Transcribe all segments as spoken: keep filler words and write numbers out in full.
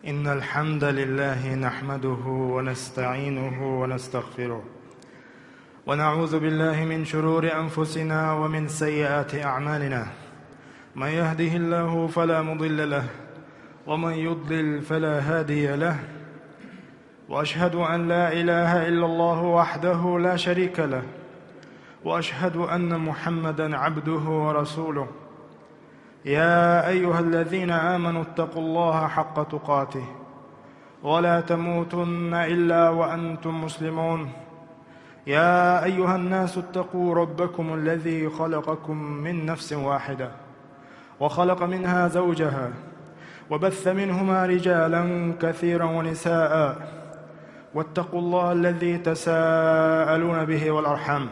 إن الحمد لله نحمده ونستعينه ونستغفره، ونعوذ بالله من شرور أنفسنا ومن سيئات أعمالنا. من يهده الله فلا مضل له، ومن يضلل فلا هادي له. وأشهد أن لا إله إلا الله وحده لا شريك له، وأشهد أن محمدا عبده ورسوله. يا أيها الذين آمنوا اتقوا الله حق تقاته ولا تموتن إلا وأنتم مسلمون. يا أيها الناس اتقوا ربكم الذي خلقكم من نفس واحدة وخلق منها زوجها وبث منهما رجالا كثيرا ونساء، واتقوا الله الذي تساءلون به والأرحام،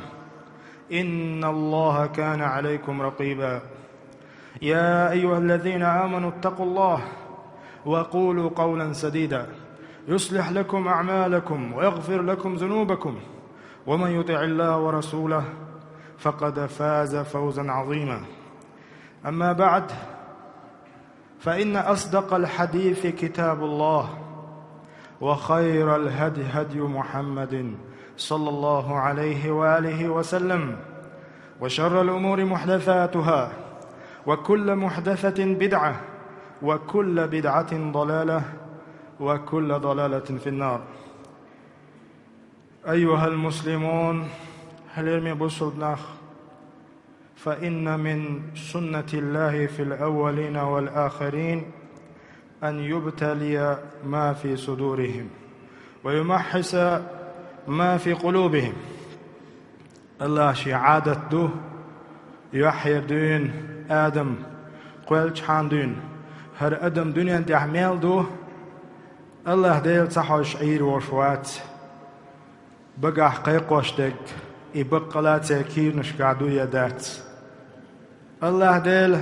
إن الله كان عليكم رقيبا. يا أيها الذين آمنوا اتقوا الله وقولوا قولا سديدا يصلح لكم أعمالكم ويغفر لكم ذنوبكم، ومن يطع الله ورسوله فقد فاز فوزا عظيما. أما بعد، فإن أصدق الحديث كتاب الله، وخير الهدي هدي محمد صلى الله عليه وآله وسلم، وشر الأمور محدثاتها، وكل محدثة بدعة، وكل بدعة ضلالة، وكل ضلالة في النار. أيها المسلمون, хьалерме бусулба нах, فإن من سنة الله في الأولين والآخرين أن يبتلي ما في صدورهم ويمحص ما في قلوبهم. Аллахьа шен Ӏадат ду, юхьера дуьйна, Адам кхоьллачхьана дуьйна, хӀара адам дуьнен тӀехь мел ду, Аллахь Дела ца хьожуш Ӏийр волуш вац. Багахь кхайкхош дерг, и баккъала церан кийранашкахь ду я дац. Аллахь Дела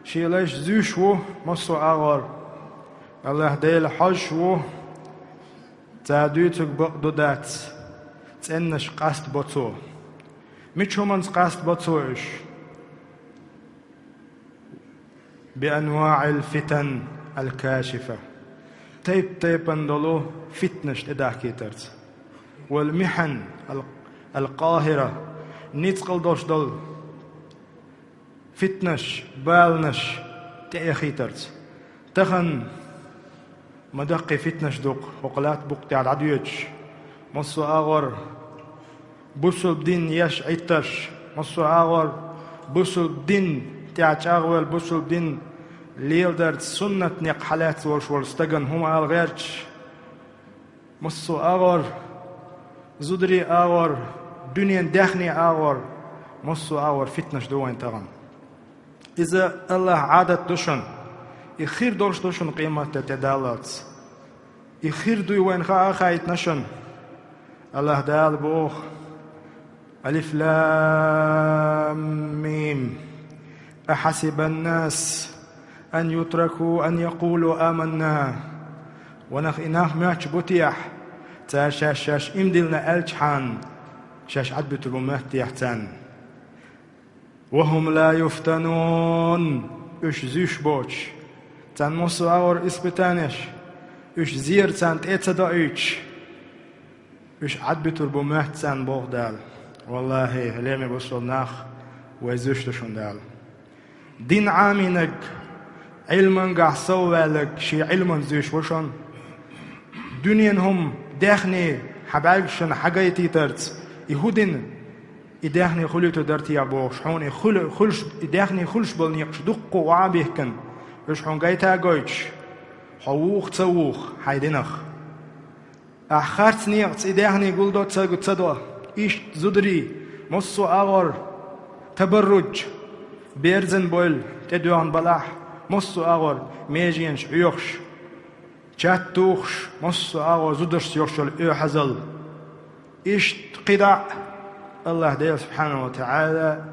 шен лайш зуьйш ву массо а агӀор. Аллахь Дела хьожуш ву, цара дуьйцург бакъ ду дац, цӀеннаш къастабо Цо. Мича хӀуманца къастабо Цо уьш? بأنواع الفتن الكاشفة, тайп-тайпана долу фитнаш тӀедахкийтарца. والمحن ال-, القاهرة, ницкъал долуш долу фитнаш, баланаш тӀеэхийтарца. Тахана ма даккхий фитнаш дукха, хӀокху латта букъа тӀехь дӀадоьдуш, массо а агӀор бусулба дин еш Ӏиттарш, массо а агӀор бусулба дин тӀехь чӀагӀвелла, бусулба дин леладарца суннат некъ хьалаьцна волуш волу стагана хӀума ала гӀерташ, массо а агӀор, зударий агӀор, дуьнен даьхний агӀор, массо а агӀор фитнаш ду вайн тахана. Иза Аллахьа Ӏадат ду шуна. И хир долуш ду шуна къематде тӀедаллалц. И хир дуй вайна хаа а хаийтина шуна. Аллахь Дала боху: ألف لام ميم. أحسب الناس أن يتركوا أن يقولوا آمنا. Ва нах, и нах моьттуш бу техьа, цара шаьш-шаьш иман диллина аьлчхьана, шаьш Ӏадбуьтур бу моьтту техьа царна? وهم لا يفتنون, уьш зуьйш боцуш, царна массо а агӀор испытанеш, уьш зера царна тӀе а ца доуьйтуш, уьш Ӏадбуьтур бу моьтту царна, боху Дала. Валлахьи, лераме бусулба нах, вай зуьйш ду шуна Дала. Дин Ӏамийнарг, Ӏилмангахь совваьлларг шен Ӏилман зуьйш ву шуна. Дуьненан хӀума, даьхний хьан бӀаьргашна хьагайтийтарца, и хӀун дина, и даьхний хуьлуьйтур дара техьа бохуш, хьуна и хуьлу-, хуьлуш, и даьхний хуьлуш болу некъаш дуккха а охьа а бихкина, уьш хьуна гайта а гойтуш, хьо вуха а ца вуха хьайн динах. Ахь харц некъаца и даьхний гулдо ца, ца до, иштта зударий, массо а агӀор, табаррудж, берзан бойла тӀедоьгӀна балахь, массо а агӀор меженаш Ӏоьхуш, чат тухуш, массо а агӀор зударшца йолуш йолу оьгӀазалла. Иштта кхидӀа а Аллахь Дела субхьанаху ва таӀала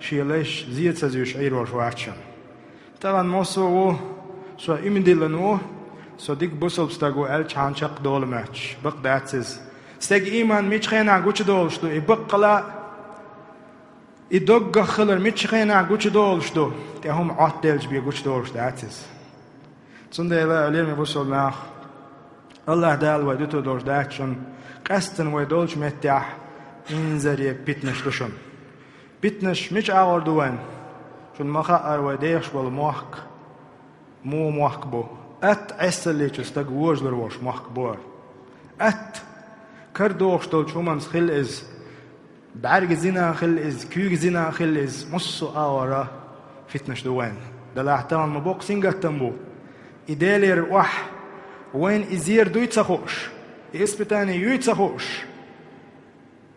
шен лайш зен ца зуьйш Ӏийр волуш вац шуна. Тахана массо а ву, со иман диллина ву, со дика бусалба стаг ву аьлчхьана чекхдала моьттуш, бакъ дац иза. Стеган ийман мича хенахь гучудолуш ду, и баккъала а, и доггах хилар мича хенахь гучудолуш ду, тӀе хӀума Ӏоттаделча бен гучудолуш дац иза. Цундела, лераме бусалба нах, Аллахь Дала вай дуьтур долуш дац шуна, къаьсттина вай долчу меттехь инзаре питанаш ду шуна. Питанаш мича агӀор ду вайн? Шуна ма хаъара, вай дехаш болу мохк муха мохк бу? Атта Ӏессалличу стаг вожалур волуш мохк бу хӀара. Атта! Карадохуш долчу хӀуманца хила иза, бӀаьрга зина хила иза, куьйга зина хила иза, массо а агӀора питанаш ду вайн. Делахь тахана ма боккха сингаттам бу. И Делера охьа вайна и зер дуй ца хууш, и испытание юй ца хууш,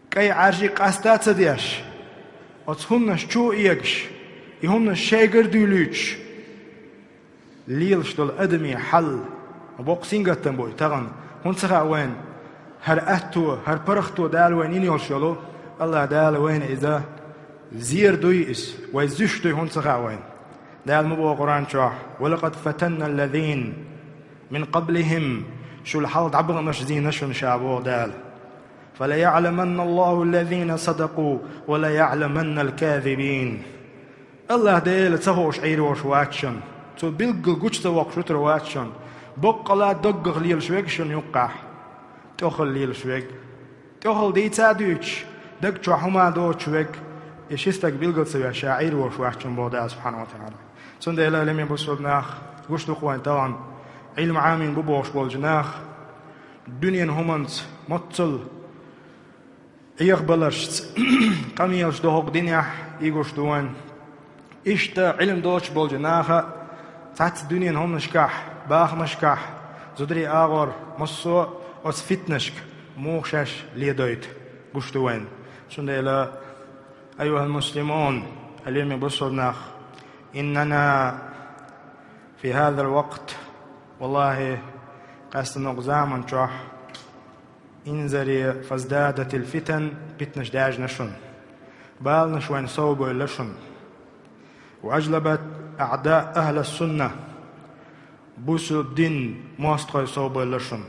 кӀай Ӏаьржий къаста а ца деш, оцу хӀуманаш чу а эгаш, и хӀуманаш шайгара дуьйлуьйтуш, лелаш долу адамийн хьал, боккха сингаттам бу и тахана. ХӀунда ца хаьа вайна, хӀара атто, хӀара паргӀато Дала вайна йина йолуш йолу, Аллахь Дала вайна иза зер дуй иза, вай зуьйш дуй хӀунда ца хаьа вайна? Дала ма боху Къуръан чохь: «Ва лакъад фатанна аллазина мин къаблихим», шул хьалха дӀабаханарш зийна шуна ша, боху Дала. «Фа ла яӀламанна Аллаху аллазина садакъу, ва ла яӀламанна алказибин». Аллахь Дела ца хууш Ӏийр волуш вац шуна. Цо билггал гучу ца воккхуш витар вац шуна. Боккъала доггах лелаш верг шуна юккъехь, тӀехула лелаш верг. ТӀехула дийца а дуьйцуш, даг чохь хӀума доцуш верг, и ши стаг билгал ца веш, ша Ӏийр волуш вац шуна, боху Дала субхьанаху ва таӀала. Цундела, лераме бусалба нах, гуш ду-кх вайн тахана, Ӏилма Ӏамийна бу бохуш болчу нах, дуьненан хӀуманца моццул Ӏехабаларшца къамелаш ду хӀокху динехь, и гуш ду вайн. Иштта Ӏилма доцуш болчу наха а цхьацца дуьненан хӀуманашкахь, бахамашкахь, зударий агӀор, массо а оцу фитнашка муха шаьш ледойту гуш ду вайн. Цундела, айюхал муслимун, лераме бусалба нах, иннана фи хазал вакт, валлахӀи, къаьсттина хӀокху заман чохь, инзаре фаздадатил фитан, питанаш даьржина шуна. Баланаш вайна совбевлла шуна. Ва ажлабат аъда ахлас сунна, бусалба динан мостагӀий совбевлла шуна.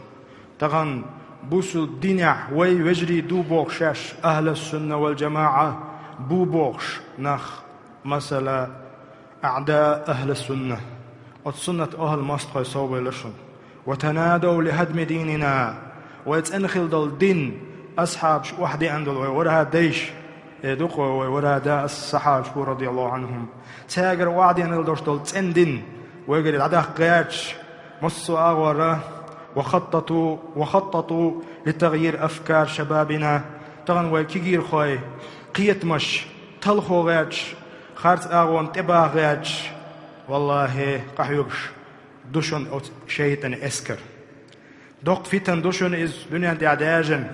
Тахана бусалба динехь вай вежарий ду бохуш шаьш, ахлас сунна вал джамаӀа бу бохуш нах, масала, аъда ахлас сунна, оцу суннат ахлан мостагӀий совбевлла шуна. Ва танадав ли хадми динина, вай цӀена хила долу дин, асхьабаш охьадеана долу вай ворхӀа дайша, э, ду-кх вай, вай ворхӀа да ас сахьабаш бу, радияллаху Ӏанхум. Цаьргара охьадеана хила долуш долу цӀена дин вайгара дӀадаккха гӀерташ, массо а агӀора, ва хаттату, ва хаттату ли тагъйир афкар шабабина, тахана вай кегийрхой кхетамаш талхо гӀерташ, харц агӀонна тӀебаха гӀерташ, валлахӀи, къахьоьгуш ду шуна оцу шайтӀан эскар. Доккха фитна ду шуна иза дуьнен тӀехь даьржина.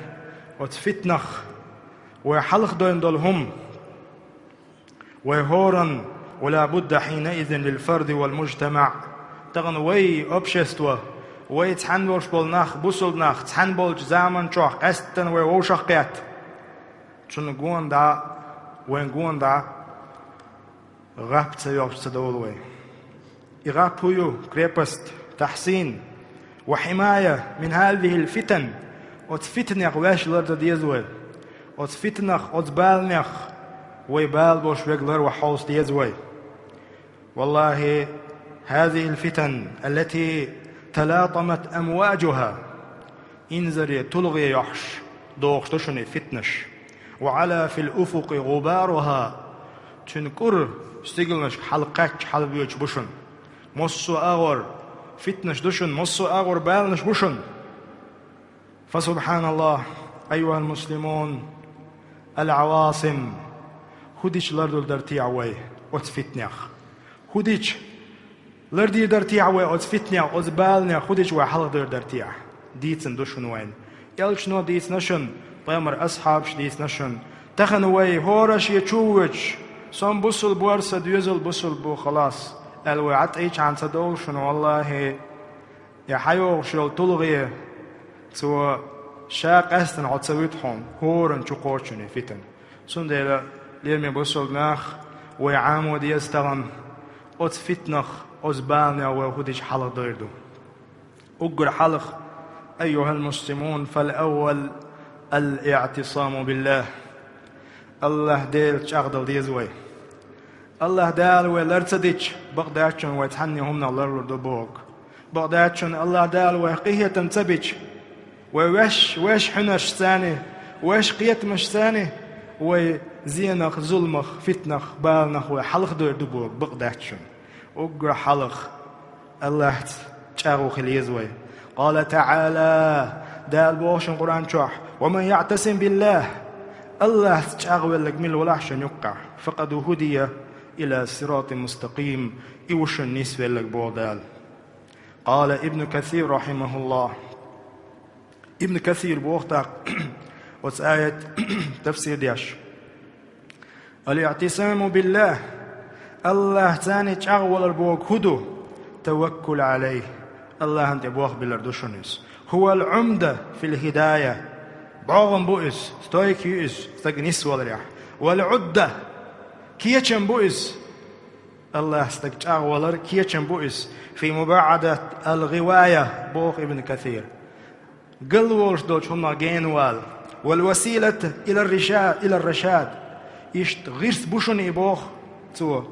Оцу фитнах вай хьалхадойн долу хӀума вай хӀоранна, ва ла будда хьинаизин лил фарди вал мужтамаӀ. Тахана вай общество, вай цхьаьна долуш болу нах, бусалба нах, цхьаьна болчу заман чохь къаьсттина вай вовшах кхетта. Цунна гонда, вайн гонда гӀап ца йоьллуш ца довла вай. И гӀап хӀун ю? Крепость, тахьсин ва хьимая мин хазихил фитан. Оцу фитнех ваьш лардан деза вай. Оцу фитнах, оцу баланех вай бала болуш верг лар ваха хьовса деза вай. Валлахи, хазихил фитан, аллати талатамат амваджуха, инзаре тулгӀе йохьуш дохуш ду шуна и фитнаш. Ва Ӏала фил уфукъи гӀубаруха, цуьнан кӀур стигланашка хьалакхаьчча хьалабоьдуш бу шуна. Массо а агӀор фитнаш ду шуна, массо а агӀор баланаш бу шуна. Фа субхьаналлахь, айюхал муслимун, ал-Ӏавасим, хӀун дича лардур дара техьа вай оцу фитнех? ХӀун дича лардийр дара техьа вай оцу фитнех, оцу баланех, хӀун дича вай хьалхадойр дара техьа? Дийцина ду шуна вайна. Элчано дийцина шуна, пайхамар асхьабаш дийцина шуна. Тахана вай хӀора шен чу воьдуш, со бусалба вара, сан доьзал бусалба бу, халас, аьлла вай Ӏа тӀе йичхьана ца довла шуна, валлахи, я хьайогӀуш йолу тулгӀе, цо ша къаьстина хьо ца вуьту хьуна, хӀоранна чу кхочуш ю и фитна. Цундела, лераме бусалба нах, вай Ӏамо деза тахана оцу фитнах, оцу баланех вай хӀун дича хьалхадойр ду. Уггар хьалха, айюхал муслимун, фал аввал ал-иътисаму биллахь. Аллахь Делаца чӀагӀдала деза вай. Аллахь Дала вай лар ца дича, бакъдерчун вай цхьанне хӀуманах ларлур ду боху. Бакъдачун Аллах Дала вай къинхетам ца бича, вай веш, веш хьуьнарш цани, веш кхетамаш цани, вай зенах, зуламах, фитнах, баланах вай хьалха дойр ду боху бакъдачун. Уггар хьалха Аллахьца чӀагӀо хила еза вай. قال تعالى, Дала боху шун Къуръан чохь: «ومن يعتصم بالله», Аллахьца чӀагӀвелларг мила валахь шун юккъахь, «فقد هدي إلى صراط مستقيم», и ву шун нисвелларг боху Дала. قال ابن كثير رحمه الله. Ибн Касир боху тӀаккха оцу аят тафсир деш: «الاعتصام بالله», Аллахьца чӀагӀвалар боху хӀун ду? «توكل عليه», Аллахьан тӀе болх биллар ду шуна иза. «هو العمدة في الهداية», бӀогӀам бу иза, стойка ю иза стаг нисваларехь. «والعدة», кечам бу иза. Аллахь стаг чӀагӀвалар кечам бу иза. «في مباعدة الغواية», боху Ибн Касир. Галволуш долчу хӀуманах гена вала. «والوسيلة إلى الرشا-، إلى الرشاد». Иштта гӀирс бу шуна и боху цо,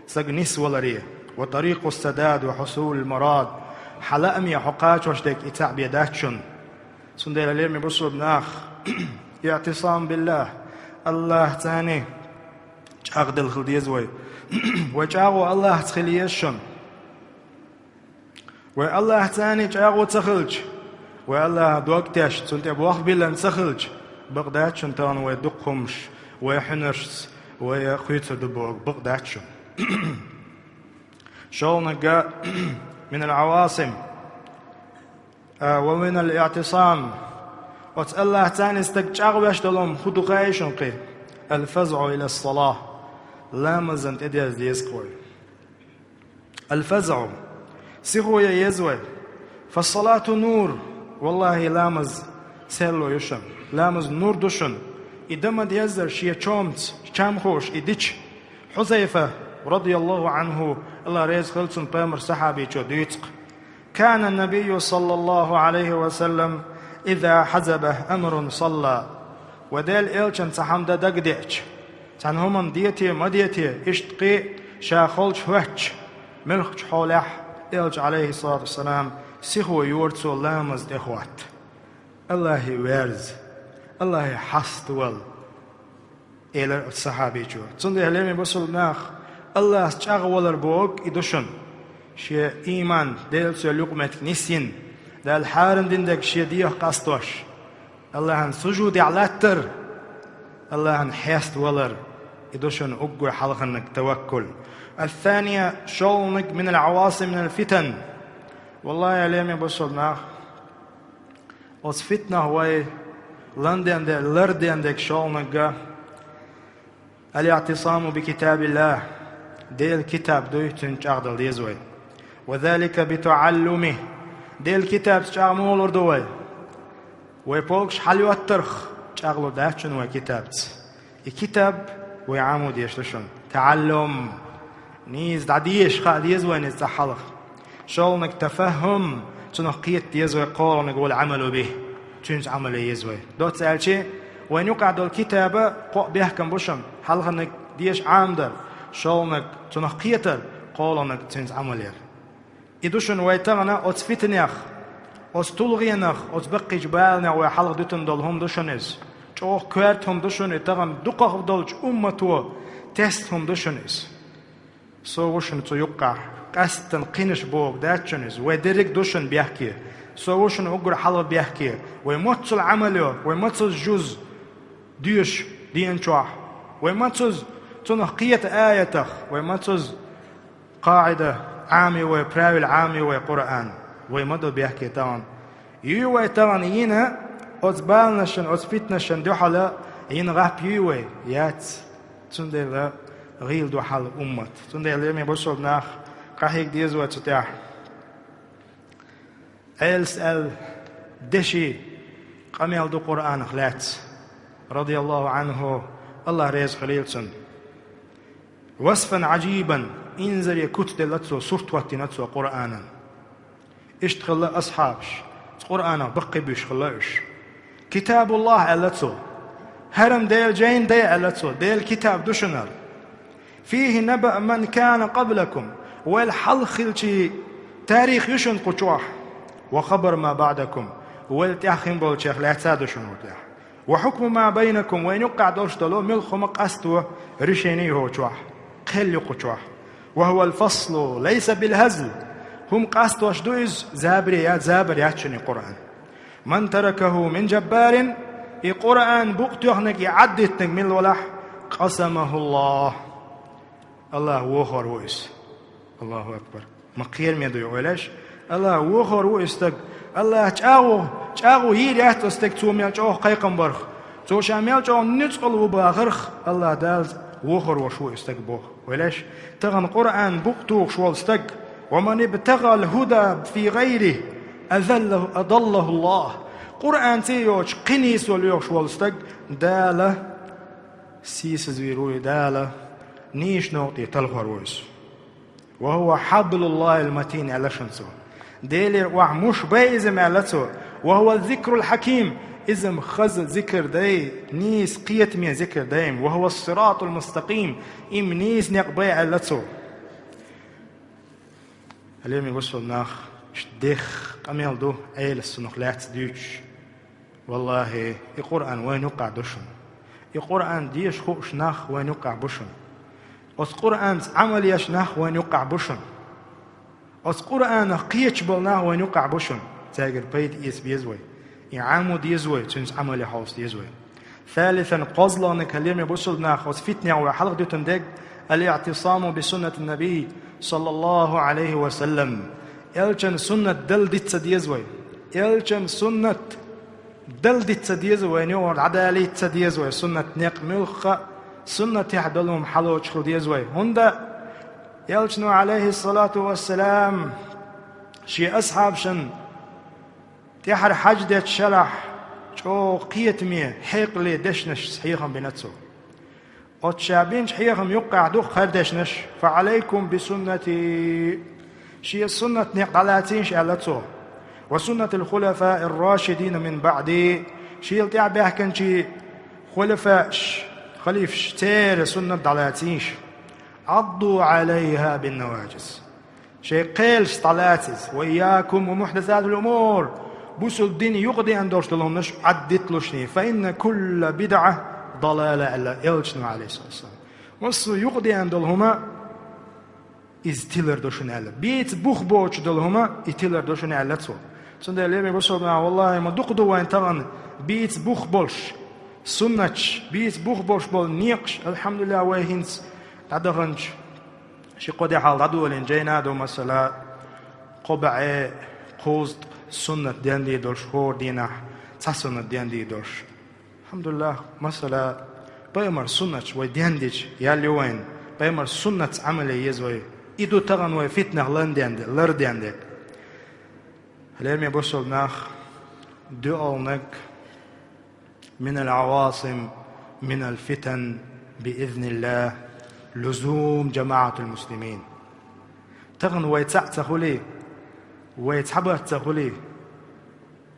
стаг нисваларе. «وطريق السداد وحصول المراد». Хьан лааме хьо кхачош дерг и цхьаъ бен дац шуна. Цундела, лераме бусулба нах, «اعتصام بالله», Аллахьца чӀагӀделла хила деза вай. Вай чӀагӀо Аллахьца хила еза шуна. Вай Аллахьца чӀагӀо ца хилча, вай Аллахьан дог тешна, Цунна тӀе болх биллина ца хилча, бакъдачун тахана вай дукха хӀумаш, вай хьуьнаршца, вай кхуьйцур ду боху бакъдачун. ШолгӀаниг, «من العواصم», а, «ومن الاعتصام». Оцу Аллахьца стаг чӀагӀвеш долу хӀума хӀун ду хаьий шуна кхин? «الفزع إلى الصلاة». Ламазан тӀедерза деза кхо. «الفزع». Сихо ян еза вай. «فالصلاة نور». Валлахьи, ламаз серло ю шуна. Ламаз нур ду шуна. И дан ма-деззара шен чомца, чам хууш и дича. Хьузайфа, радияллаху Ӏанху, Аллах реза хила цунна, пайхамар сахьабичо дуьйцу-кх: «كان النبي صلى الله عليه وسلم إذا حزبه أمر صلى». Вай Делан элчанна цхьа хӀума дан дагадеъча, цхьана хӀуманна де те, ма де те, иштта кхин а ша холчу хӀоьттича, муьлххачу хьолехь элча, алейхиссалату вассалам, сихо йора цо ламаз тӀехӀотта. Аллахье верза, Аллахье хьаставала, элира оцу сахьабичо. Цундела, лераме бусулба нах, Аллахьца чӀагӀвалар бохург и ду шуна. Шен ийман, Делаца йолу юкъаметтиг нисйина, Дала хьарам дина дерг шен дегӀах къастош, Аллахьан сужудехь латтар, Аллахьан хьеставалар, и ду шуна уггар хьалхарниг, таваккул. «الثانية», шолгӀаниг, «من العواصم من الفتن». Валлахьи, лераме бусулба нах, оцу фитнах вай ларден де-, ларден дерг шолгӀаниг: «الاعتصام بكتاب الله». Делан китаб дуй, цуьнца чӀагӀдала деза вай. «وذلك بتعلمه». Делан китабца чӀагӀ муха лур ду вай? Вай полгаш хьалайоттарх чӀагӀлур дац шуна вай китабца. И китаб вай Ӏамо дезаш ду шуна. ТаӀаллум. Нийса дӀадеша хаа деза вайна иза цхьа хьалха. ШолгӀаниг, тафаххум, цунах кхета деза вай, кхоалгӀаниг, вал Ӏамалу бихӀ, цуьнца Ӏамал ян еза вай. Доцца аьлча, вайна юкъахь долу китаба кхоъ бехкам бу шуна, хьалхарниг деша Ӏамор дар, шолгӀаниг цунах кхетар, кхоалгӀаниг цуьнца Ӏамал яр. И ду шуна вай тахана оцу фитнех, оцу тулгӀенах, оцу баккхийчу баланех вай хьалха дуьтун долу хӀума ду шуна иза. ЧӀогӀа коьрта хӀума ду шуна и тахана дукхах долчу уммато тесна хӀума ду шуна иза. Со ву шуна цу юккъахь, къаьсттина кхинаш бохург дац шуна иза, вай дерриг а ду шуна бехке. Со ву шуна уггар хьалха бехке, вай мацалла Ӏамал йо, вай мацалла жуз доьшу дийна чохь, вай мацалла цунах кхета аятах, вай мацалла къаӀида Ӏамайо вай, правила Ӏамайо вай Къуръан, вай ма до бехке тахана. Юй вай тахана йина, оцу баланашна, оцу фитнашна дуьхьал йина гӀап юй вай? Яц. Цундела гӀийла ду хьал уммат. Цундела, лераме бусулба нах, къахьега деза вай цу тӀехь. Ӏелас аьлла деши къамел ду Къуръанах лаьцна, радияллаху Ӏанху, Аллах реза хуьлийла цунна. «Васфан Ӏажибан», инзаре куц делла цо, сурт хӀоттийна цо Къуръанан. Иштта хилла асхьабаш, цу Къуръанах баккхий буьйш хилла уьш. «КитабуллахӀ», аьлла цо. «ХӀара-м Делан жайна дай», аьлла цо, «Делан китаб ду шуна хӀара. ФихӀи набаъ ман кана къаблакум», вайл хьалха хиллачийн Тарих ю шуна кху чохь, ва хабар ма баъдакум, вайл тӀаьхьа хин болчех лаьцна ду шуна кху тӀехь. Ва хьукму ма байнакум, вайна юккъехь долуш долу муьлхха хӀума къасто решени ю кху чохь, кхел ю кху чохь. Ва хӀувал фаслу лайса бил хӀазл, хӀума къастош ду иза, забаре яц, забар яц шуна и Къуръан. Ман таракаху мин джаббарин, и Къуръан букъ тоьхнарг, и Ӏаддитинарг мила валахь, къасамахуллахь, Аллах вохор ву иза. Аллаху акбар. Ма кхераме ду и ойлаш. Аллах вохор ву и стаг. Аллах чӀагӀо, чӀагӀо йийр яц оцу стеган, цо мел чӀогӀа кхайкхам барх. Цо ша мел чӀогӀа нуьцкъала ву бахарх, Аллах Дала вохор волуш ву и стаг боху. Ойлаш, тахана Къуръан букъ тухуш волу стаг, ва ман ибтагӀал хӀуда фи гӀайрихи, азаллаху, адаллахуллах. Къуръанца йоцуш кхин нийсо лоьхуш волу стаг, Дала сийсазвийр ву и, Дала нийсачу новкъа тӀе талхор ву иза. Ва хӀува хьаблуллахил матин, аьлла шуна цо. Делера охьа муш бай иза-м, аьлла цо. Ва хӀува зикрул хьаким, иза-м хаза зикр дай, нийса кхетаме зикр дай-м. Ва хӀува сиратул мустакъим, и-м нийса некъ бай, аьлла цо. Хьалеми бусул нах, иштта дехха къамел ду Ӏелас цунах лаьцна дуьйцуш. Валлахи, и Къуръан вайна юккъехь ду шуна. И Къуръан деша хууш нах вайна юккъехь бу шуна. Оцу Къуръанца Ӏамал еш нах вайна юккъехь бу шуна. Оцу Къуръанах кхеташ болу нах вайна юккъехь бу шуна. Цаьргара пайда эца беза вай. И Ӏамо деза вай, цуьнца Ӏамал ян хьовса деза вай. Салисан, кхозлагӀниг, хьалеми бусул нах, оцу фитнех вай хьалха дуьтун дерг, ал-иътисаму би суннатин набий, саллаллаху Ӏалайхи ва саллам. Элчан суннат дала диц ца деза вай. Элчан суннат дала диц ца деза вай, нуьхур дӀадалийта ца деза вай, суннат некъ муьлхха а, суннатехь долу хӀума хьалочу хила деза вай. ХӀунда Элчано, Ӏалайхиссалату вассалам, шен асхьабашна тӀаьхьара хьаьж дечу шарахь чӀогӀа кхетаме, хьекъале дешнашца хьехам бина цо. Оцу ша бинчу хьехам юккъехь ду хӀара дешнаш: «Фа Ӏалайкум би суннати». Шен суннат некъ дӀалацийша, аьлла цо. «Ва суннатил хулафаир рашидина мин баъди». Шел тӀаьхьа баьхкинчийн хулафааш, халифаш, церан суннат дӀалацийша. «Ӏадду Ӏалайха бин наваджиз». Шайн кхелашца дӀалаца иза. «Ва ийякум ва мухьдасатил умур». Бусул дин юкъадеана долуш долу хӀуманаш Ӏаддиталушний. «Фа инна кулла бидӀа далала», аьлла Элчано, Ӏалайхиссалату вассалам. Массо а юкъадеана долу хӀума иза тилар ду шуна аьлла. Бийца бух боцуш долу хӀума и тилар ду шуна аьлла цо. Цундела, лераме бусулба нах, валлахи, ма дукха ду вайн тахана бийца бух болуш суннаташ, бийца бух болуш болу некъаш, алхьамдулиллахӀ, вай хӀинца дӀадаханчу ши-кхо де хьалха дӀадолийна жайна а ду, масала, кхо бӀе кхузткъа суннат денди долуш, хӀора дийнахь цхьа суннат денди долуш. АлхьамдулиллахӀ, масала, пайхамар суннаташ вай дендича, ял ю вайн, пайхамар суннатца Ӏамал е еза вай. И ду тахана вай фитнах лан денди, лар денди. Лераме бусулба нах, дуьалнаг, «Минал Ӏавасим, минал фитан, би изниллахӀ, лузум жамаӀатил муслимин». Тахана вай цхьаъ ца хуьлий, вай цхьабац ца хуьлий,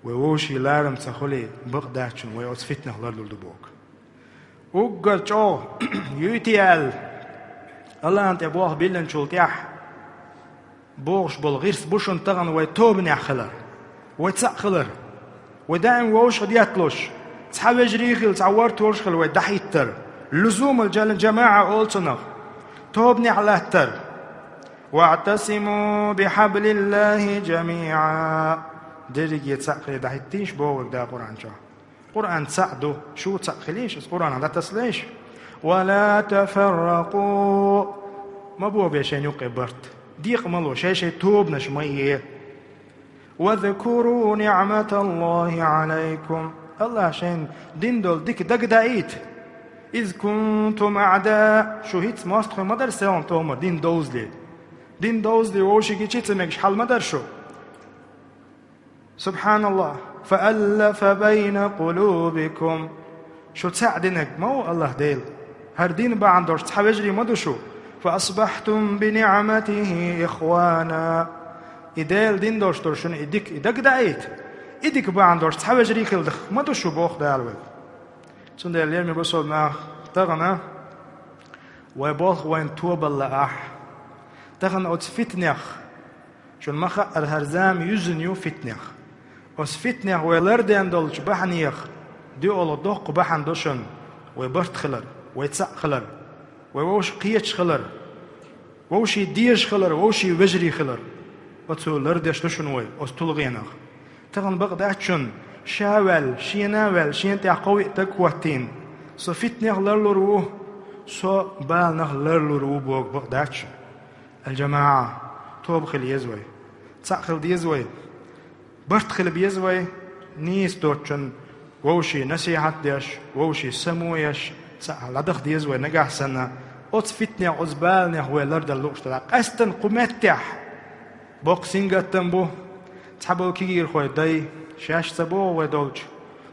вай вовшийн ларам ца хуьлий, бакъ дац шуна, вай оцу фитнах лардур ду боху. Уггар чӀогӀа юйти аьлла, Аллахьан тӀе болх биллинчул тӀаьхьа бохуш болу гӀирс бу шуна тахана вай тобанехь хилар, вай цхьаъ хилар, вай даим вовшах детталуш, цхьа вежарий хила, цхьа вартолаш хила вай дӀахӀиттар, лузумал жал-, жамаӀа олу цунах, тобанехь латтар. «ВаӀтасиму бихьаблиллахӀи жамиӀа». Дерриге цхьаъ хиле дӀахӀиттийша бохург да Къуръан чохь. Къуръан цхьаъ ду, шу цхьаъ хилийша, иза Къуръанах дӀатасалийша. «Ва ла тафарракъу». Ма бохабе шайн юккъе барт. Декъа ма ло, шай-шай тобанаш ма е. «Вазкуру ниӀматаллахӀи Ӏалайкум». Аллахь шайна дина долу дика дагадаийта. «Из кунтум аӀда». Шу хӀинца мостагӀий ма дара селхана тохамар дин довзале. Дин довзале вовшиге чу ца мегаш хьал ма дара шу. СубхьаналлахӀ. «Фа аллафа байна къулубикум». Шу цхьаъ динарг ма ву Аллахь Дела. ХӀара дин бахьана долуш цхьа вежарий ма ду шу. «Фа асбахьтум би ниӀматихӀи ихвана». И Дела дин долуш долу шуна и дика, и дагадаийта. И дика бахьана долуш цхьа вежарий хилла ма ду шу, боху Дала вайга. Цундела, лераме бусулба нах, тахана вай болх вайна тобалла ахь. Тахана оцу фитнех Шуна ма хаъара, хӀара зама юьззина ю фитнех. Оцу фитнех вай лардан долчу бахьанех, доьалгӀа доккха бахьана ду шуна вай барт хилар, вай цхьаъ хилар, вай вовшах кхеташ хилар, вовшийн дезаш хилар, вовшийн вежарий хилар. Оцо лардеш ду шуна вай оцу тулгӀенах. Тахана бакъ дац шуна, ша ваьлла, шена а ваьлла, шена тӀехь кхо-виъ стаг хӀоттийна, со фитнех ларлур ву, со баланах ларлур ву бохург бакъ дац шуна. Ал-жамаӀа, тоба хила еза вай, цхьаъ хила деза вай, барт хила беза вай, нийса доцчунна вовшийн насихьат деш, вовшийн само еш, цхьаъ ладаха деза вай нагахь санна, оцу фитнех, оцу баланех вай лардан лууш делахь. Къаьсттина кху меттехь боккха сингаттам бу, цхьаболу кегийрхой дай, шаьш ца боху вай долчу,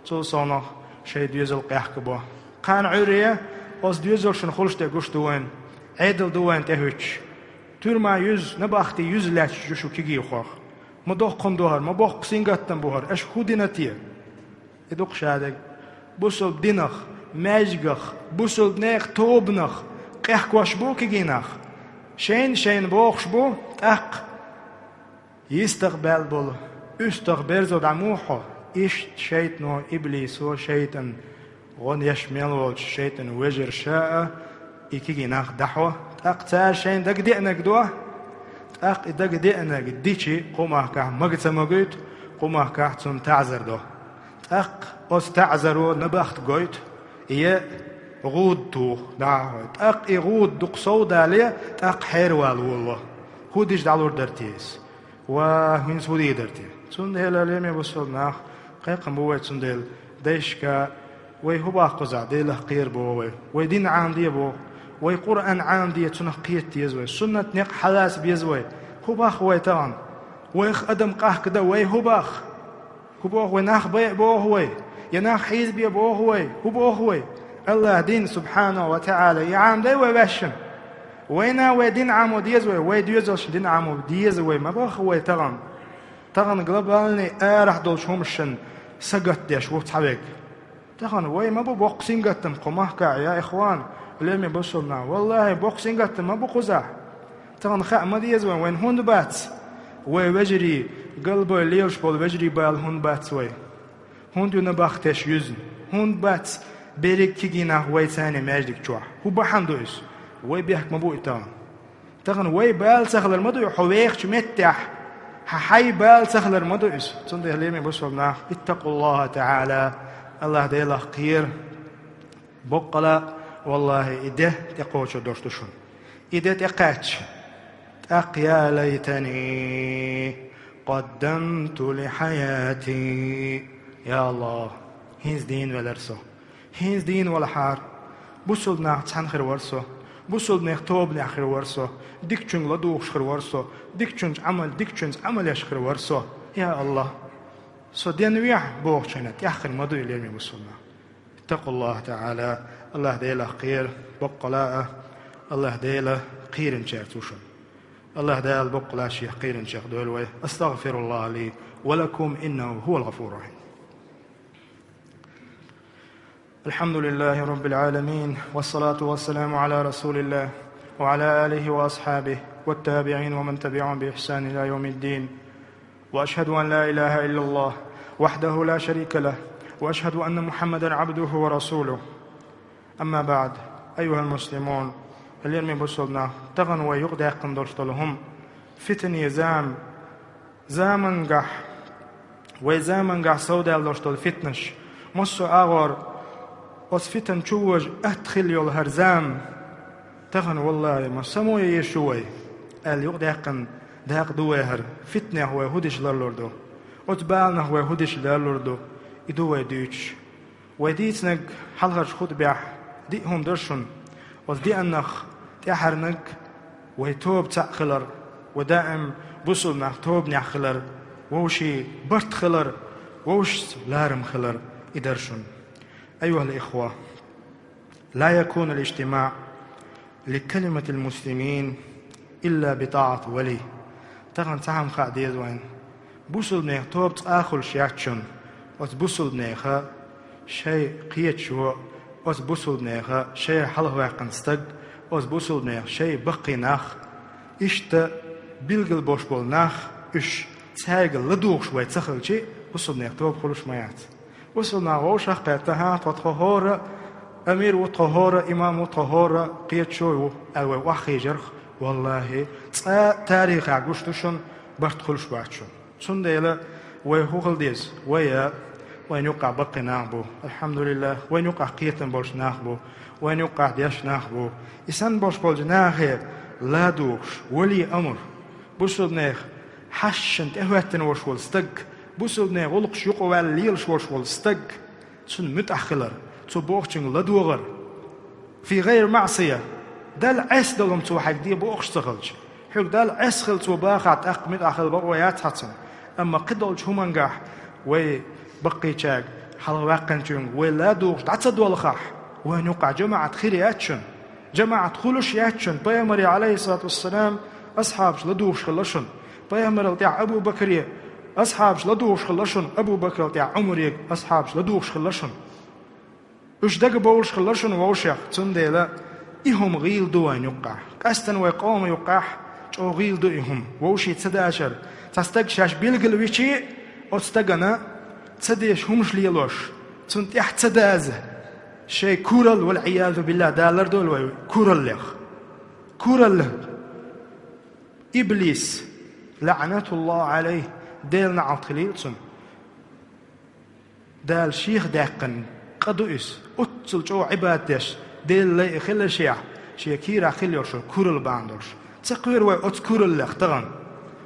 цул совнаха шайн доьзал къехкабо. Кхана Ӏуьйре оцу доьзалшна хуьлуш дерг гуш ду вайна, Ӏедал ду вайна тӀехӀуьттуш. Туьрма юьзза, набахти юьзза лаьтташ ю шу кегийрхой. Ма доккха хӀума ду хӀара, ма боккха сингаттам бу хӀара, аша хӀун дина те? И ду-кх шадерг. Бусалба динах, маьждигах, бусалба нехан тобанах къехкош бу кегий нах. Шайна-шайна бохуш бу, тӀаккха йистах баьлла болу уьстагӀ берзо дӀа муха хьо? Иштта шайтано, иблисо, шайтӀан гӀо еш мел волчу шайтӀан вежарша а и кегий нах дӀахьо, тӀаккха цара шайна дагадеанарг до, тӀаккха и дагадеанарг дичи кху махкахь мага ца магуьйту, кху махкахь цунна таӀзар до. ТӀаккха оцу таӀзаро набахти гойту, е гӀуда туху, дӀа а хьой. ТӀаккха и гӀуда дукха сов дале, тӀаккха хьеравала волало. ХӀун дича дӀалур дара те иза? Ва хӀинца хӀун дийр дара те? Цундела, лераме бусалба нах, кхайкхам бу вай цундела дайшка, вай хӀун боху кхузахь, Делах кхера боху вай, вай дин Ӏамаде боху, вай Къуръан Ӏамаде, цунах кхета деза вай, суннат некъ хьалаца беза вай. ХӀун боху вай тахана? Вайх адам къахкадан вай хӀун боху? ХӀун боху вай, нах байа боху вай, я нах хьийзабе боху вай? ХӀун боху вай? АллахӀ дин, субхьанаху ва таӀала, и Ӏамадай вай ваьшшина? Вайна вай дин Ӏамо деза вай, вай доьзалшна дин Ӏамо деза вай, ма боху вай тахана. Тахана глобальный арахь долчу хӀуманашна сагатдеш ву цхьаверг. Тахана вай ма бу боккха сингаттам кху махкахь, я ихван, лераме бусалба нах. ВаллахӀи, боккха сингаттам ма бу кхузахь. Тахана хаа ма деза вайн, вайн хӀунда бац? Вай вежарий, галбой лелаш болу вежарий бала хӀунда бац вай? ХӀунда ю набахтеш юьзна? ХӀунда бац берриг кегий нах вай царна маьждиг чохь? ХӀун бахьана ду иза? Вай бехк ма бу и тахана. Тахана вай бала ца хилар ма ду и, хьо вехачу меттехь хьан хьайн бала ца хилар ма ду иза. Цундела, лераме бусалба нах, иттакъуллахӀа таӀала, АллахӀ Делах кхера. Боккъала а, валлахӀи, и де тӀекхочур долуш ду шуна. И де тӀекхаьчча, тӀаккха: «Я лайтани къаддамту ли хьаяти». Я АллахӀ, хӀинца дийна велара со. ХӀинца дийна валахьара, бусалба нахаца цхьаьна хир вара со, бусалба нехан тобанехь хир вара со, дикачуьнга ладугӀуш хир вара со, дикачуьнца Ӏамал, дикачуьнца Ӏамал еш хир вара со. Я АллахӀ, со денвехьа бохучу хенахь тӀехь хир ма ду и, лераме бусалба нах. ИттакъуллахӀа таӀала, АллахӀ Делах кхера, боккъала а, АллахӀ Дела кхийринчаьрца ву шуна. АллахӀ Дала боккъала а Шех кхийринчех дойла вай. أستغفر الله لي ولكم إنه هو الغفور الرحيم. الحمد لله رب العالمين، والصلاة والسلام على رسول الله وعلى آله وأصحابه والتابعين ومن تبعهم بإحسان إلى يوم الدين. وأشهد أن لا إله إلا الله وحده لا شريك له، وأشهد أن محمدا عبده ورسوله. أما بعد، أيها المسلمون, лераме бусалба нах, тахана вай юкъадаьккхина долуш долу хӀума фитнан зама. Заманчохь, вай заманчохь совдаьлла долуш долу фитнаш, массо а агӀор оцу фитнан чу вожа атта хилла йолу хӀара зама. Тахана, валлахӀи, ма само ян езаш ю вай, аьлла, юкъадаьккхина дакъа ду вай хӀара. Фитнех вай хӀун дича ларлур ду? Оцу баланах вай хӀун дича ларлур ду? И ду вай дуьйцуш. Вай дийцинарг хьалхарчу хутбехь диъ хӀума дара шуна. Оцу диъаннах тӀаьхьарниг вай тоба цхьаъ хилар, вай даим бусалба нах тобанехь хилар, вовшийн барт хилар, вовшашца ларам хилар, и дара шуна. أيها الإخوة، لا يكون الاجتماع لكلمة المسلمين إلا بطاعة ولي. Тахана цхьа хӀума хаа деза вайна. Бусалба нехан тоба цкъа а хуьлуш яц шуна, оцу бусалба нехан шайн кхеташо, оцу бусалба нехан шайра хьалхаваьккхина стаг, оцу бусалба нехан шайн баккхий нах, иштта Билгал болуш болу нах, уьш цаьрга ладугӀуш вай ца хилча, бусалбанех тоба хуьлуш ма яц. Бусалба нах вовшах а кхетта, хӀа, тхо, тхо хӀора а амир ву, тхо хӀора а имам ву, тхо хӀора а кхеташо ву аьлла вай охьахийжарх, валлахӀи, цкъа а тарихехь гуш ду шуна, барт хуьлуш бац шуна. Цундела вай хӀун хила деза? Вай а, вайна юккъехь баккхий нах бу, алхьамдулиллахӀ, вайна юккъехь кхетам болуш нах бу, вайна юккъехь дешна нах бу. И санна болуш болчу нахе ладугӀуш, вали амр, бусалбанех хьашт шена тӀехӀоьттина волуш волу стаг, бусалбанийн гӀуллакхаш юкъаваьлла лелаш волуш волу стаг, цунна муьтӀахь хилар, цо бохучуьнга ладогӀар. Фи гӀайри маӀсия, Далла Ӏеса долу хӀума цо хьайга де бохуш ца хилча. Хьоьга Далла Ӏеса хила цо бахахь, тӀаккха муьтӀахь хила бакъо яц хьан цунна. Амма кхидолчу хӀумангахь вай баккхийчаьрга, хьалхаваьккхинчуьнга вай ладугӀуш дӀа ца долхахь, вайна юккъехь жамаӀат хир яц шуна. ЖамаӀат хуьлуш яц шуна, пайхамаре, Ӏалайхиссалату вассалам, асхьабаш ладугӀуш хилла шуна. Пайхамарал тӀаьхьа Абу Бакре асхьабаш ладугӀуш хилла шуна, Абу Бакрал тӀаьхьа Ӏумаре асхьабаш ладугӀуш хилла шуна. Уьш дагабовлуш хилла шуна вовшех, цундела и хӀума гӀийла ду вайна юккъехь. Къаьстина вай къоман юккъехь чӀогӀа гӀийла ду и хӀума, вовшийн ца дашар. Цхьа стаг шаьш билгалвичи, оцу стагана ца дезаш хӀумаш лелош, цунна тӀаьхьа ца даза, шайн куралла, вал-Ӏиязу биллахӀ, Дала лардойла вай кураллех. Куралла. Иблис, лаӀнатуллахӀи ӀалайхӀи, Делан наӀалт хуьлийла цунна. Дала шех даьккхина къа ду иза. Оццул чӀогӀа Ӏибадат деш, Делан лай а хиларшехь, шен кийрахь хилла йолуш йолу куралла бахьана долуш. Ца кхоьру вай оцу кураллех тахана?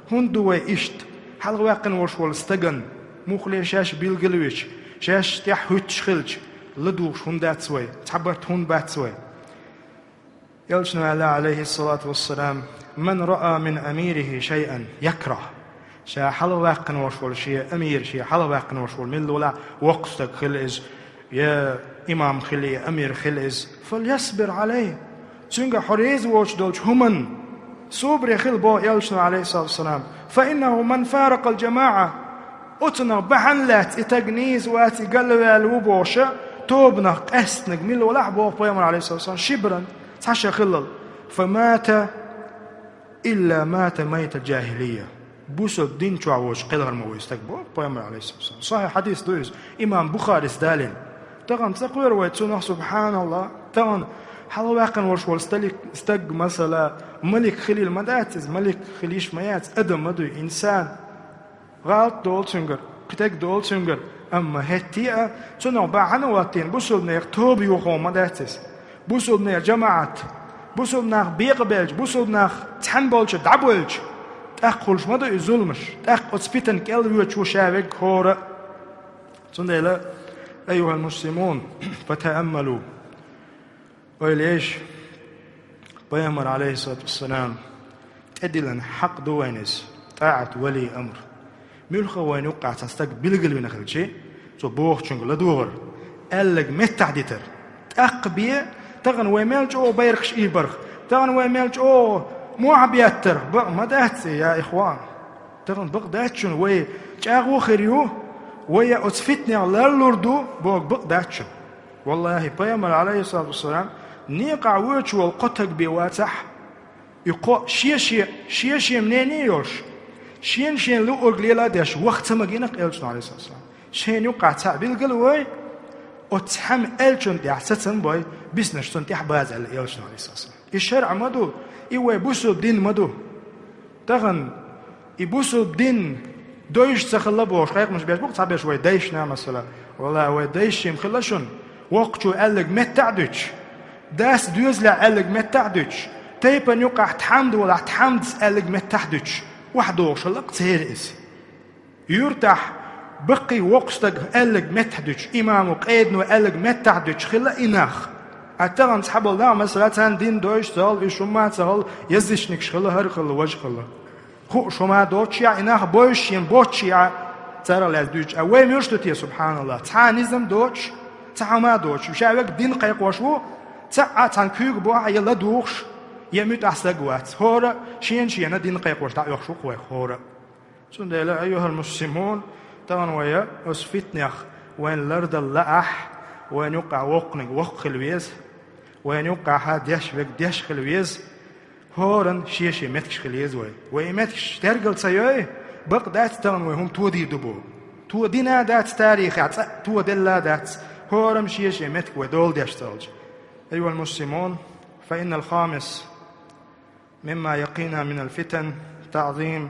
ХӀунда ду вай иштта? Хьалхаваьккхина волуш волу стагана, муххале шаьш билгалвича, шаьш тӀаьхьа хӀуьттуш хилча, ладугӀуш хӀунда дац вай? Цхьа барт хӀунда бац вай? Элчано аьлла, Ӏалайхиссалату вассалам: «Ман раа мин амирихӀи шайъан якрахӀ». Ша хьалхаваьккхина волуш волу шен амир, шен хьалхаваьккхина волуш волу милла валахь, воккха стаг хила иза, я имам хила, я амир хила иза, «фальясбир ӀалайхӀи». Цуьнга хьо реза воцуш долчу хӀуманна собаре хила, боху Элчано, Ӏалайхиссалату вассалам. «ФаиннахӀу ман фаракъал жамаӀа». Оцунах бахьана лаьцна и стаг нийса вац, и галваьлла ву бохуша, тобанах къаьстинарг мила валахь, боху пайхамар, Ӏалайхиссалату вассалам, шибран цхьа шен хиллал. «Фамата илла мата майтал жахӀилия». Бусалба дин чохь воцуш кхелхар ма ву и стаг, боху пайхамар, Ӏалайхиссалату вассалам. Сахьихь хьадис ду иза, имам Бухарис далийна. Тахана ца кхоьру вай цунах, субхьаналлахӀ? Тахана хьалхаваьккхина волуш волу сталик-, стаг, масала, малик хилийла ма дац иза, малик хила йиш ма яц, адам ма дуй, инсан. ГӀалат долу цуьнгара, кхидерг долу цуьнгара, амма хӀетте а цунах бахьана а хӀоттийна, бусалбанех тоба йохо ма дац иза. Бусалбанех жамаӀат, бусалба нах бекъабелча, бусалба нах цхьаьна болча дӀабойлча, тӀаккха хуьлуш ма ду и зуламаш, тӀаккха оцу питан кӀел воьдуш ву ша верг хӀора а. Цундела, айюхӀал муслимун, фатааммалу. Ойла еш, пайхамар, Ӏалайхиссалату вассалам, тӀедиллина хьакъ ду вайна иза, тӀаӀат вали амр. Муьлхха вайна юккъехь цхьа стаг билгалвина хилчи, цо бохучуьнга ладогӀар, аьлларг меттахь дитар. ТӀаккха бен, тахана вай мел чӀогӀа байракхаш ийбарх, тахана вай мел чӀогӀа мохь беттарх бакъ ма дац, я ихван. Тахана бакъ дац шуна, вай чӀагӀо хир ю, вай оцу фитнех ларлур ду боху бакъ дац шуна. Валлахи, пайхамар, Ӏалайхиссалату вассалам, некъахь воьдуш волу кхо таг бен вацахь, и кхо шен-шен, шен-шен мнение а йолуш, шен-шен луъург лела а деш, ваха ца магийна-кх Элчано, Ӏалайхиссалату вассалам. Шайна юккъехь цхьаъ билгал а вой, оцу цхьамма аьллачунна тӀехь сацам а бой, биснарш цунна тӀехь база аьлла Элчано, Ӏалайхиссалату вассалам. И шарӀ ма ду, и вай бусалба дин ма ду. Тахана и бусалба дин дойуш ца хилла бохуш, хьекъалш беш бу-кх цхьаберш вай дайшна, масала. Валла, вай дайшна-м хилла шуна, воккхачо аьлларг меттахь а дуьтуш, дас доьзалехь аьлларг меттахь а дуьтуш, тайпана юккъехь тхьамда волахь, тхьамдас аьлларг меттахь а дуьтуш, охьадогӀуш хилла-кх церан иза. Юьртахь баккхий воккха стага аьлларг меттахь дуьтуш, имамо, къедано аьлларг меттахь дуьтуш хилла и нах. А тахана цхьаболу нах, масала, царна дин дойуш ца хилла, уьш хӀумма а ца хилла, язычникаш хилла, хӀара хилла, важа хилла. Хууш хӀума доцуш яхь, и нах бойуш шена боцуш яхь, царах лаьцна дуьйцуш. А вай муьлш ду те, субхьаналлахӀ? Цхьа а низам доцуш, цхьа хӀума а доцуш. Ша вегга дин кхайкхош ву, цхьа а цхьана куьйга бохьа я ладугӀуш, я муьтӀахь стаг вац. ХӀора а шена-шена дин кхайкхош дӀаоьхуш ву-кх вай хӀора а. Цундела, айюхал муслимун, тахана вай оцу фитнех вайна лардала лаахь, вайна юккъехь воккханиг воккха хила веза, вайна юккъехь деш верг деш хила веза. ХӀоранна шен-шен меттигаш хила еза вай. Вай и меттигаш тергал ца йой, бакъ дац тахана вай хӀума тодийр ду бо. Тодина дац тарихехь, цкъа а тоделла дац. ХӀоранна шен-шен меттиг вай дола деш ца хилча. أيها المسلمون، فإن الخامس مما يقينا من الفتن تعظيم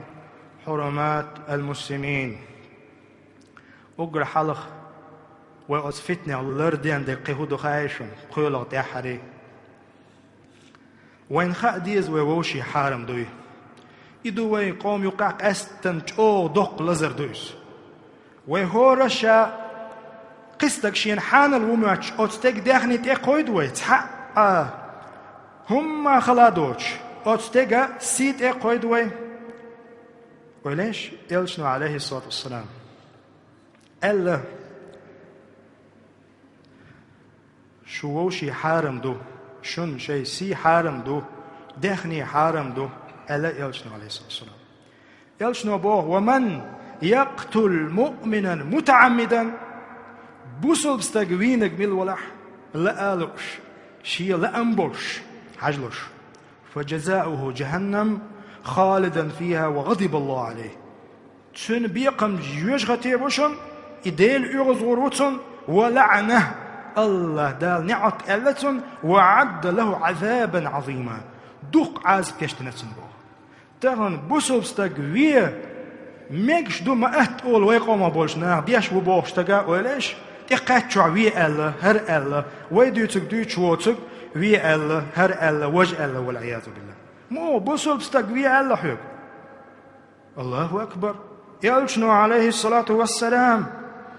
حرمات المسلمين. Уггар хьалха вай оцу фитнех ларден дерг кхин хӀун ду хаий шуна, кхоьлгӀа тӀаьххьара. Вайна хаа деза вай вовшийн хьарам дуй. И ду вай къоман юкъахь къаьсттина чӀогӀа доккха лазар ду иза. Вай хӀора ша кхин стаг шена хьанал ву моьттуш, оцу стеган даьхни тӀе кхойду вай, цхьа а хӀумма хала доцуш, оцу стеган сий тӀе кхойду вай. Вай леш, Элчано, Ӏалайхиссалату вассалам, аьлла: «Шу вовшийн хьарам ду, шуна шайн сий хьарам ду, даьхни хьарам ду», аьлла Элчано, Ӏалайхиссалату вассалам. Элчано боху: «ومن يقتل مؤمنا متعمدا», бусалба стаг вийнарг мила валахь, лаа а лууш, шен лаам болуш, хьажалуш, «فجزاؤه جهنم خالدا فيها وغضب الله عليه». Цуьнан бекхам жоьжахате бу шуна, и Дела оьгӀазгӀур ву цунна, «ولعنه», АллахӀ Дала неӀалт аьлла цунна, «وأعد له عذابا عظيما», дукха Ӏазап кечдина цунна боху. Тахана бусалба стаг ве мегаш ду, ма атта олу вай къомах болчу наха, деш ву бохуш стага, ойла еш, тӀекхаьччохь ве аьлла, хӀара аьлла, вай дуьйцург дуьйцуш воцург ве аьлла, хӀара аьлла, важа аьлла, валӀиязу биллахӀ. Муха бусалба стаг ве аьлла хьоьга? Аллаху акбар! Элчано, Ӏалайхиссалату вассалам,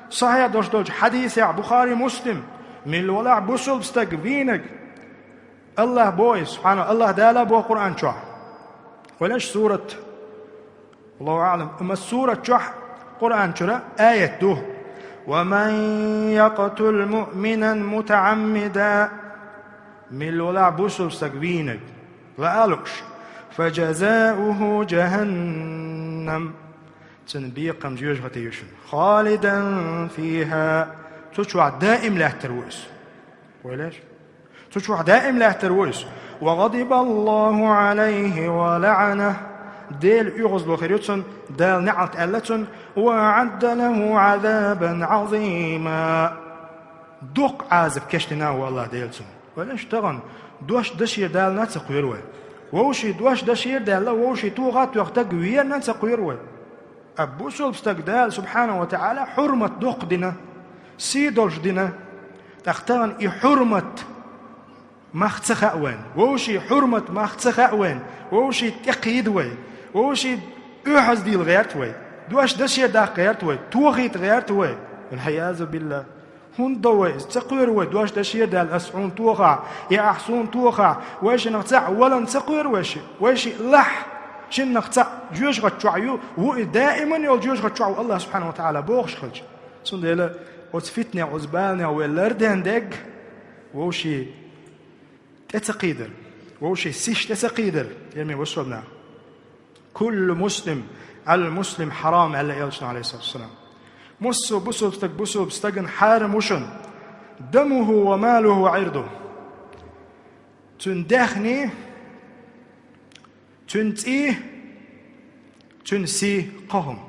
сахьихь долуш долчу хьадисехь, Бухари, Муслим, мила валахь бусалба стаг вийнарг, АллахӀа боху иза, субхьана, АллахӀ Дала боху Къуръан чохь. Валеш сурат, Аллаху аӀлам, амма сурат чохь Къуръан чуьра аят ду: «ومن يقتل مؤمنا متعمدا», мила валахь бусалба стаг вийнарг, лаа а лууш, «فجزاؤه جهنم», цуьнан бекхам жоьжахате ю шуна, «خالدا فيها», цу чохь даим лаьттар ву иза. Валеш? Цу чохь даим лаьттар ву иза. «وغضب الله عليه ولعنه», Дела оьгӀазло хир ю цунна, Дала неӀалт аьлла цунна, «وأعد له عذابا عظيما», доккха Ӏазап кечдина ву АллахӀ Дела цунна. Валеш, тахана дош дашера дална а ца кхоьру вай. Вовшийн дош дашера даьлла, вовшийн тоха а тоьхна стаг веана а ца кхоьру вай. А бусалба стаг Дала, субхьана ва таӀала, хьурмат доккха дина, сий долуш дина. ТӀаккха тахана и хьурмат мах ца хаьа вайна, вовшийн хьурмат мах ца хаьа вайна, вовшийн тӀекхийда вай, вовшийн оьхьаздийла гӀерта вай, дош дашера даккха гӀерта вай, тохийта гӀерта вай. ВалӀиязу биллахӀ. ХӀунда до вай иза? Ца кхоьру вай, дош дашера даьлла, ас хьуна тохахь, я ахь суна тохахь, вайшиннах цхьаъ валан ца кхоьру вай шиъ? Вай шиъ лахь, шиннах цхьаъ жоьжахати чохь ю, ву и даиман йолу жоьжахати чохь ву АллахӀ субхьана ва таӀала бохуш хилча. Цундела оцу фитнех, оцу баланех вай ларден дегга, вовшийн тӀе ца кхийдар, вовшийн сиш тӀе ца кхийдар, ермин бусалба нах. «كل مسلم على المسلم حرام», аьлла Элчано, Ӏалайхиссалату вассалам. Массо а бусалба стаг бусалба стагана хьарам ву шуна. «دمه وماله وعرضه». Цуьнан даьхни, цуьнан цӀий, цуьнан сий, кхо хӀума.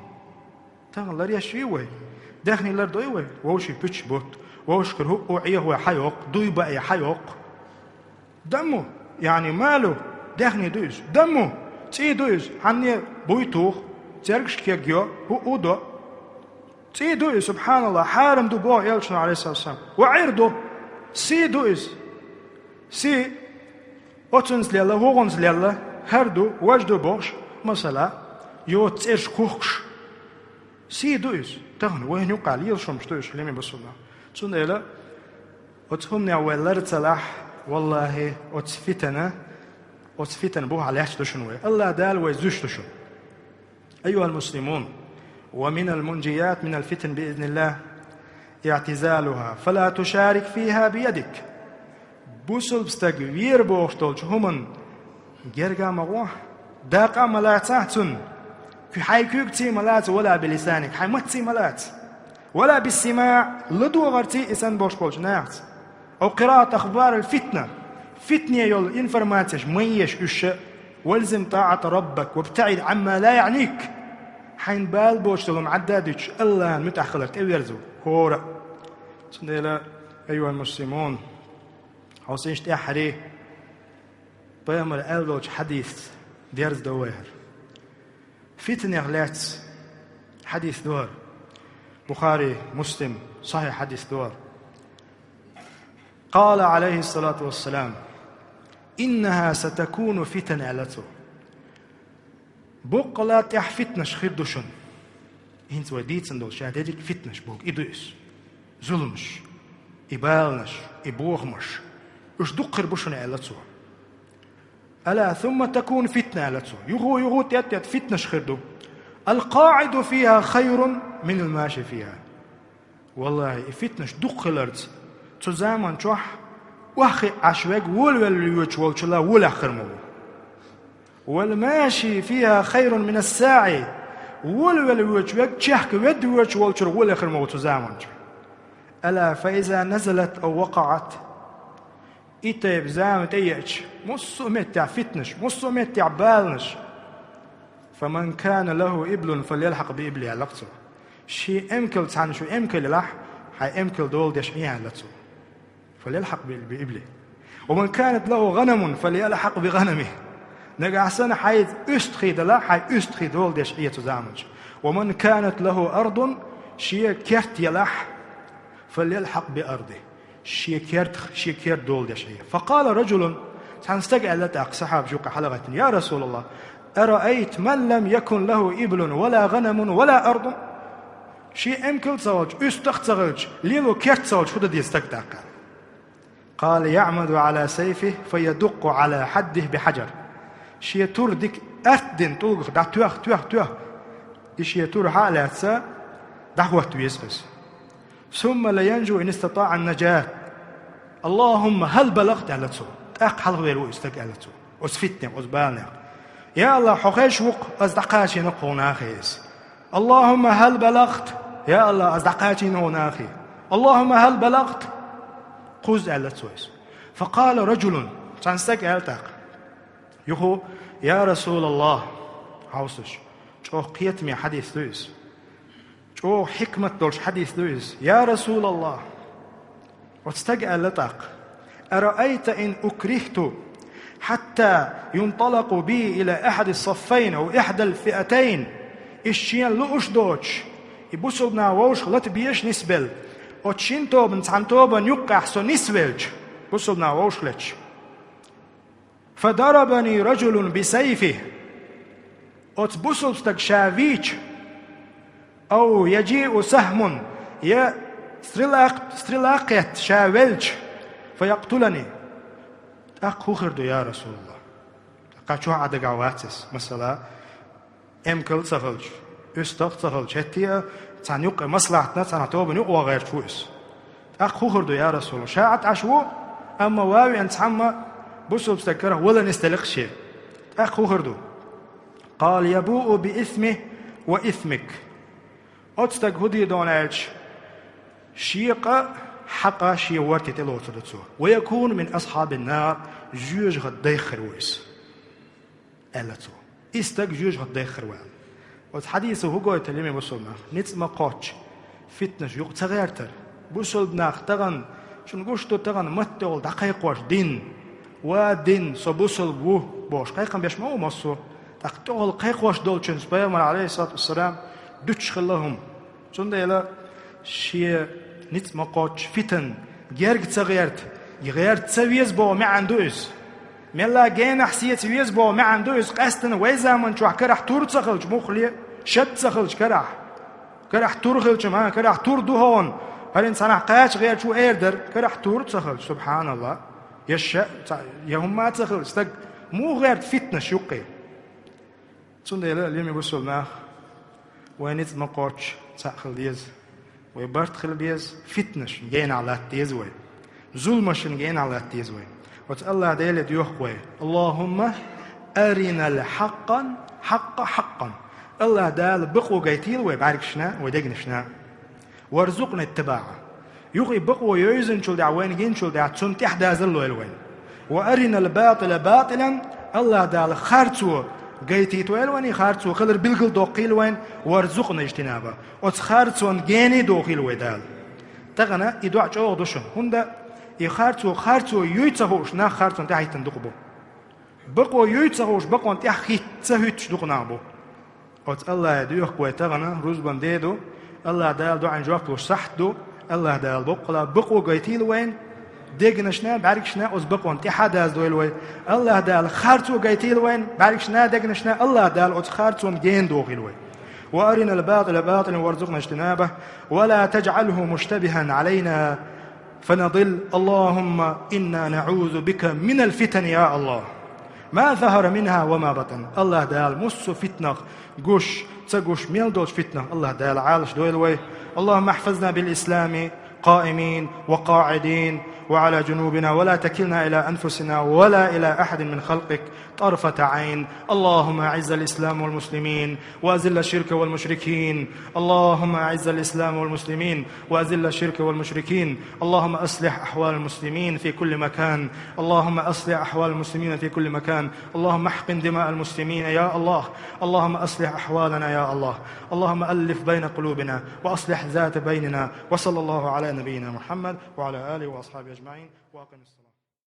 Тахана ларъеш вий вай? Даьхни лардой вай? Вовшийн пуьчаш бутт, вовшашкара хӀуъу Ӏехо хьайоккху, дуй баа хьайоккху. Дамму, яъни малу, даьхни ду иза. Дамму, цӀий ду иза, хьанне буй туху, цергаш кегйо, хӀуъу до. ЦӀий ду иза, субхьаналлахӀ, хьарам ду боху Элчано, Ӏалайхиссалам. Ва Ӏирду, сий ду иза. Сий, оцунца лелла, хӀугӀунца лелла, хӀара ду, важа ду бохуш, масала, йоцу цӀераш кухкуш. Сий ду иза. Тахана вайна юкъахь лелаш хӀумаш ду иза, хьалими бусулба. Цундела оцу хӀуманех вай лар ца лахь, валлахӀи, оцу фитана, оцу фитана бухахь лаьтташ ду шуна вай. АллахӀ Дала вай зуьйш ду шуна. أيها المسلمون، ومن المنجيات من الفتن بإذن الله اعتزالها، فلا تشارك فيها بيدك. Бусулба стаг вер бохуш долчу хӀуманна герга а ма гӀо, дакъа а ма лацахь цунна, куь-, хьайн куьйгаций ма лаца, ولا بلسانك, хьайн маттаций ма лаца, ولا بالسماع, ладогӀарций и санна болуш болчу нахаца. أو قراءة أخبار الفتنة, фитне йолу информацеш ма еша уьш а. والزم طاعة ربك وابتعد عما لا يعنيك. Хьайна бала боцуш долу хӀума Ӏадда а дуьтуш, АллахӀан муьтӀахь хилар тӀеверза хӀора а. Цундела, أيها المسلمون, хьовсийша тӀаьххьара, пайхамара аьлла долчу хьадисца дерзадо вай хӀара. Фитнех лаьцна хьадис ду хӀара. Бухари, Муслим, сахьихь хьадис ду хӀара. قال عليه الصلاة والسلام: إنها ستكون فتن, аьлла цо. Боккъала тӀехь фитнаш хир ду шуна. ХӀинца вай дийцина долу ша дерриг фитнаш боху, и ду иза. Зуламаш, и баланаш, и бохамаш. Уьш дукха хир бу шуна, аьлла цо. ألا ثم تكون فتنة, аьлла цо. Юха, юха тӀе-тӀе фитнаш хир ду. القاعد فيها خير من الماشي فيها. Валлахи, и фитнаш дукха хиларца, цу заман чохь охьахиъна Ӏаш верг волавелла воьдуш волчул а волехь хир ма ву. والماشي فيها خير من الساعي. Волавелла воьдуш верг чехка ведда воьдуш волчуьра волехь хир ма ву цу заман чохь. ألا فإذا نزلت أو وقعت. И тайпа зама тӀееача, массо а меттехь фитнаш, массо а меттехь баланаш. فمن كان له إبل فليلحق بإبله, аьлла цо. Шен эмкал, цхьанна шен эмкал елахь, хьайн эмкал дола деш Ӏе, аьлла цо. فليلحق بإبله. ومن كانت له غنم فليلحق بغنمه. Нагахь санна хьайца уьстагӀий далахь, хьайн уьстагӀий дола деш Ӏе цу заманчу. ومن كانت له أرض, шен керт елахь, فليلحق بأرضه. Шен кертах, шен керт дола деш Ӏе. فقال رجل, цхьана стага аьлла тӀаккха, сахьабаш юккъе хьалагӀаьттина: يا رسول الله، أرأيت من لم يكن له إبل ولا غنم ولا أرض؟ Шен эмкал а ца хилча, уьстагӀ а ца хилча, лело керт а ца хилча, хӀун дан деза стага тӀаккха? قال: يعمد على سيفه فيدق على حده بحجر. Шен тур дика атта дина тӀулгах дӀатоьхна, тоьхна, тоьхна, и шен тур хьа а лаьцна, дӀахӀотта веза иза. ثم لينجو إن استطاع النجاة. اللهم هل بلغت, аьлла цо. ТӀаккха хьалхавер ву и стаг, аьлла цо, оцу фитнех, оцу баланех. Я АллахӀ, хьо хезаш ву-кх, ас дӀакхачийна-кх хӀокху нахе иза. اللهم هل بلغت. Я АллахӀ, ас дӀакхачийна хӀокху нахе. اللهم هل بلغت. Кхузза, аьлла цо иза. فقال رجل, цхьана стага аьлла тӀаккха. Юха: يا رسول الله, хьовсаш, чӀогӀа кхетаме хьадис ду иза. ЧӀогӀа хьикмат долуш хьадис ду иза. يا رسول الله. Оцу стага аьлла тӀаккха: أرأيت إن أكرهت حتى ينطلق بي إلى أحد الصفين أو إحدى الفئتين. Иза шена лууш доцуш, и бусалба нах вовшах лата безаш нисбелла, оцу шина тобанан цхьана тобанна юккъехь со нисвелча, бусалба нах вовшах леташ. فضربني رجل بسيفه. Оцу бусалба стага ша вийча, أو يجيء سهم, я стрела, стрела кхетта ша велча, فيقتلني. ТӀаккха хӀун хир ду, я РасулаллахӀ? ТӀаккха чохь Ӏа дагахь вац иза, масала, эмкал а ца хилча, уьстагӀ а ца хилча, хӀетте а цхьана юккъе маслахьатна, цхьана тобанна юкъа ван гӀерташ ву иза. ТӀаккха хӀун хир ду, я РасулаллахӀ? Ша Ӏа тӀе Ӏаш ву, амма ван веана цхьамма бусалба стаг карах валан нисделла-кх ше. ТӀаккха хӀун хир ду? قال: يبوء بإثمه وإثمك. Оцу стага хӀун дийр ду аьлча, шен къа а, хьан къа а шен ворте тӀелоцур ду цо. ويكون من أصحاب النار, жоьжахатин дайх хир ву иза, аьлла цо. И стаг жоьжахатин дайх хир ву аьлла. Оцу хьадисо хӀун гойту, лераме бусалба нах? Ницкъ ма-кхоччу фитнаш юкъа ца гӀертар. Бусалба нах тахана, шуна гуш ду тахана, маттехула дӀакхайкхош дин, ва дин, со бусалба ву бохуш, кхайкхам беш ма ву массо а. ТӀаккха тӀехула кхайкхош долчуьнца пайхамара, Ӏалайхиссалату вассалам, дуьтуш хилла хӀума. Цундела шен ницкъ ма-кхоччу фитан герга ца гӀерта, гӀерта ца веза боху маьӀна ду иза. Мелла генахь сеца веза боху маьӀна ду иза, къаьстина вай заман чохь карахь тур а ца хилча, муххале, шад а ца хилча карахь. Карахь тур хилча ма, карахь тур ду хьуна, хӀара цхьанхьа кхача гӀерташ ву эр дара, карахь тур а ца хилча, субхьаналлахӀ. Я ша, цхьа, я хӀумма а ца хилча, стаг муха гӀерта фитнаш юккъе? Цундела, лераме бусалба нах, вай ницкъ ма-кхоччу цхьаъ хила деза. Вай барт хила беза, фитнашна генахь латта деза вай. Зуламашна генахь латта деза вай. Оцу АллахӀ Деле доьху вай: اللهم أرنا الحق حقا حقا. АллахӀ Дала бакъо гайтийла вай бӀаьргашна, вай дегнашна. وارزقنا اتباعه. Юха и бакъо йовзанчул тӀаьхьа, вайна гиначул тӀаьхьа, цунна тӀехь дазалла лойла вайна. وأرنا الباطل باطلا АллахӀ Дала харцо гайтийтойла вайна, харцо хилар билгалдоккхийла вайна, وارزقنا اجتنابه, оцу харцонна гена дохийла вай Дала. Тахана и доӀа чӀогӀа ду шуна, хӀунда и харцо, харцо юй ца хууш нах харцонна тӀаьхьахӀиттина дукха бу. Бакъо юй ца хууш бакъонна тӀаьхьахӀитта ца хӀуьттуш дукха нах бу. Оцу АллахӀе доьху вай тахана, рузбан де ду, АллахӀ Дала доӀанна жоп луш сахьт ду, АллахӀ Дала боккъала бакъо гайтийла вайна, дегнашна, бӀаьргашна оцу бакъонна тӀаьхьа даздойла вай. АллахӀ Дала харцо гайтийла вайна, бӀаьргашна, дегнашна, АллахӀ Дала оцу харцонна гена дохийла вай. وأرنا الباطل باطلا وارزقنا اجتنابه ولا تجعله مشتبها علينا فنضل. اللهم إنا نعوذ بك من الفتن يا الله ما ظهر منها وما بطن. АллахӀ Дала массо а фитнах, гуш, ца гуш, мел долчу фитнах АллахӀ Дала Ӏалашдойла вай. اللهم احفظنا بالإسلام قائمين وقاعدين وعلى جنوبنا ولا تكلنا إلى أنفسنا ولا إلى أحد من خلقك طرفة عين. اللهم أعز الإسلام والمسلمين وأذل الشرك والمشركين. اللهم أعز الإسلام والمسلمين وأذل الشرك والمشركين. اللهم أصلح أحوال المسلمين في كل مكان. اللهم أصلح أحوال المسلمين في كل مكان. اللهم احقن دماء المسلمين يا الله. اللهم أصلح أحوالنا يا الله. اللهم ألف بين قلوبنا وأصلح ذات بيننا. وصلى الله على نبينا محمد وعلى آله وأصحابه أجمعين. وأقم الصلاة.